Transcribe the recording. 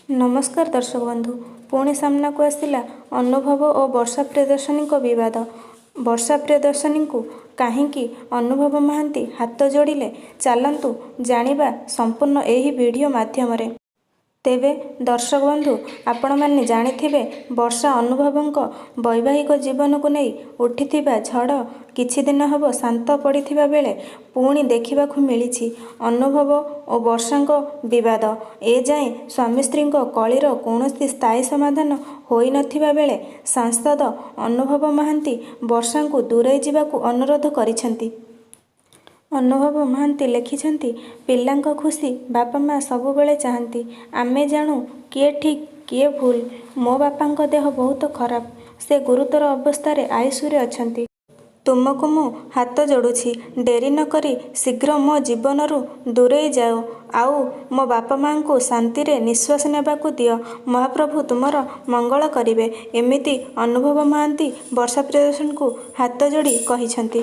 ନମସ୍କାର ଦର୍ଶକ ବନ୍ଧୁ, ପୁଣି ସାମ୍ନାକୁ ଆସିଲା ଅନୁଭବ ଓ ବର୍ଷା ପ୍ରିୟଦର୍ଶିନୀଙ୍କ ବିବାଦ। ବର୍ଷା ପ୍ରିୟଦର୍ଶିନୀଙ୍କୁ କାହିଁକି ଅନୁଭବ ମହାନ୍ତି ହାତ ଯୋଡ଼ିଲେ, ଚାଲନ୍ତୁ ଜାଣିବା ସମ୍ପୂର୍ଣ୍ଣ ଏହି ଭିଡ଼ିଓ ମାଧ୍ୟମରେ। ତେବେ ଦର୍ଶକ ବନ୍ଧୁ, ଆପଣମାନେ ଜାଣିଥିବେ ବର୍ଷା ଅନୁଭବଙ୍କ ବୈବାହିକ ଜୀବନକୁ ନେଇ ଉଠିଥିବା ଝଡ଼ କିଛି ଦିନ ହେବ ଶାନ୍ତ ପଡ଼ିଥିବା ବେଳେ ପୁଣି ଦେଖିବାକୁ ମିଳିଛି ଅନୁଭବ ଓ ବର୍ଷାଙ୍କ ବିବାଦ। ଏଯାଏଁ ସ୍ୱାମୀ ସ୍ତ୍ରୀଙ୍କ କଳିର କୌଣସି ସ୍ଥାୟୀ ସମାଧାନ ହୋଇନଥିବା ବେଳେ ସାଂସଦ ଅନୁଭବ ମହାନ୍ତି ବର୍ଷାଙ୍କୁ ଦୂରେଇ ଯିବାକୁ ଅନୁରୋଧ କରିଛନ୍ତି। ଅନୁଭବ ମହାନ୍ତି ଲେଖିଛନ୍ତି, ପିଲାଙ୍କ ଖୁସି ବାପା ମା ସବୁବେଳେ ଚାହାନ୍ତି। ଆମେ ଜାଣୁ କିଏ ଠିକ୍ କିଏ ଭୁଲ। ମୋ ବାପାଙ୍କ ଦେହ ବହୁତ ଖରାପ। ସେ ଗୁରୁତର ଅବସ୍ଥାରେ ଆଇସିୟୁରେ ଅଛନ୍ତି। ତୁମକୁ ମୁଁ ହାତ ଯୋଡୁଛି, ଡେରି ନକରି ଶୀଘ୍ର ମୋ ଜୀବନରୁ ଦୂରେଇ ଯାଅ ଆଉ ମୋ ବାପା ମାଆଙ୍କୁ ଶାନ୍ତିରେ ନିଶ୍ୱାସ ନେବାକୁ ଦିଅ। ମହାପ୍ରଭୁ ତୁମର ମଙ୍ଗଳ କରିବେ। ଏମିତି ଅନୁଭବ ମହାନ୍ତି ବର୍ଷା ପ୍ରିୟଦର୍ଶିନୀଙ୍କୁ ହାତ ଯୋଡ଼ି କହିଛନ୍ତି।